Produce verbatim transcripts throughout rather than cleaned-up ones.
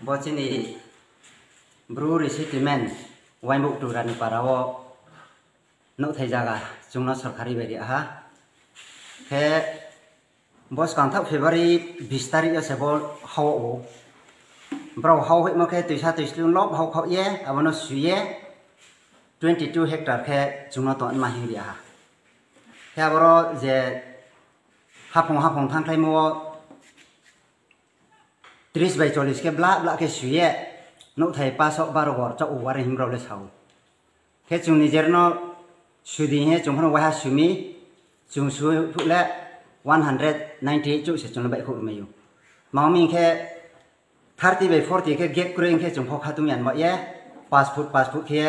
Bo chini Bru resettlement Wainbuk Tura ni para o nouhthai jaga chwngno sorkari bai ri aha. Khe bo swkang thak February bis tarik o se bo hao o. Borok hao himo khe twisa twislu lob hao khao ye abono suye twenty two hectare khe chwngno tongma himri aha. Khe aboro je hapung hapung thangkhlaimo o tris bai chollis khe bla bla khe suye nouhthai paso baro gor chao wari himrok le sao. Khe chwng nijerno sudi he chwng phano waha sumi chwng su le one hundred ninety eight chuk se chwng bai khuk rwmai o. Mami khe thirty by forty khe gate kwrwi khe chwng kho khatung yan ba ye, paanch foot paanch foot khe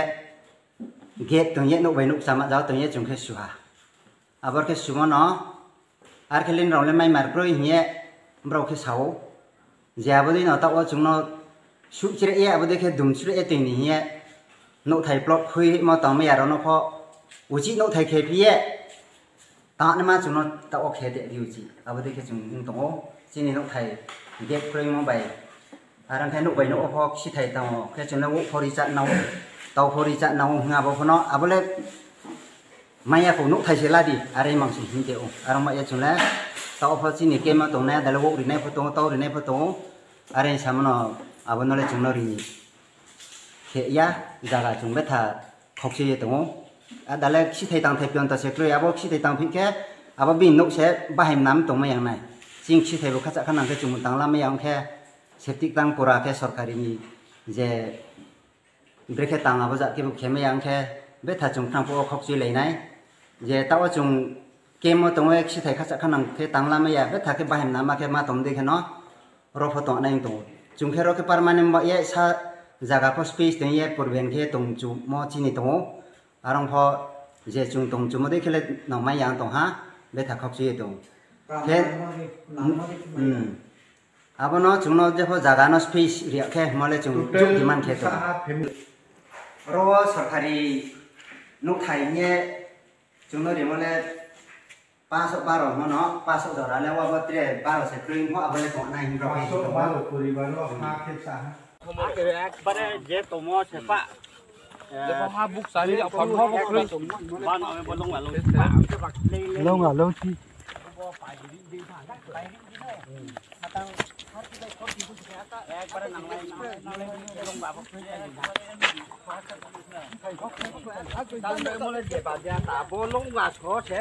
gate tong ye, nouh bai nouh chama jao tong ye chwng khe suha. Abor khe sumo no, ar khe lin rok le mai mar kroi hiye borok khe sao. Je abo dei no ta o chwng no suh chire ye, abo dei khe dum chire ye twi ni hiye nouhthai plot khui mo tong maya rok no pho uchi nouhthai khe phi ye. Tangni ma chwngno ta o khe de diu chi. Abo de khe chwng wng tongo. Chini nouhthai gate kwrwimo bai. Aro khe nouh bai nouh o pho kisi thai tongo. Khe chwngno wok phori chat nao. Tau phori chat nao hwnga abo phano. Abo le maya ko nouhthai se ladi. Are mang se him te o. Aro ma ya chwng le ta o pho chini kema tongnai. Dale wok rinai pho tongo. Tau rinai pho tongo. Are samano abo no le chwngno rini. Khe ya jaga chwng betha khokchi ye tongo. A dale kisi thai tang thai pion ta se kroi, abo kisi thai tang phi khe abo bini nouh se bahai nam tong ma yang nai. Chini kisi thai bo khacha kha nang khe chwng tang lam yang khe septic tang pura khe sorkari ni je brekhe tang abo jat khe bo khe ma yang khe betha chwng thang pho khokchi lai nai. Je ta o chwng kemo tongo kisi thai khacha kha nang khe tang lam ya betha khe bahai nam ma khe ma tong de khe no. Oro pho tong nai wng tongo. Chwng khe oro khe permanent ba ye sa jaga pho space tong ye purben khe tong chumo chini tongo. Arong pho je chwng tong chumo dei khe le nang mai yang tong ha, betha khok chuye tong. Khe, hmm. Abono chwngno jepho jaga no space riya khe mo le chwng juk demand khe tong. Oro sorkari nouhthai ye chwngno rimo le Paso baro mono, paso jora le wabo tre baro se kroi mo abo le tong nai himrok. Paso baro poribar o ha khe sa ha. Ekbare je tomo sepa. Jebo ha buk sari apan mo bo kroi. Ban ame bolong alo. Long alo si. Ekbare nang nai nang nai long babo kroi. Tang mo le je ba ja ta bolong ba so se.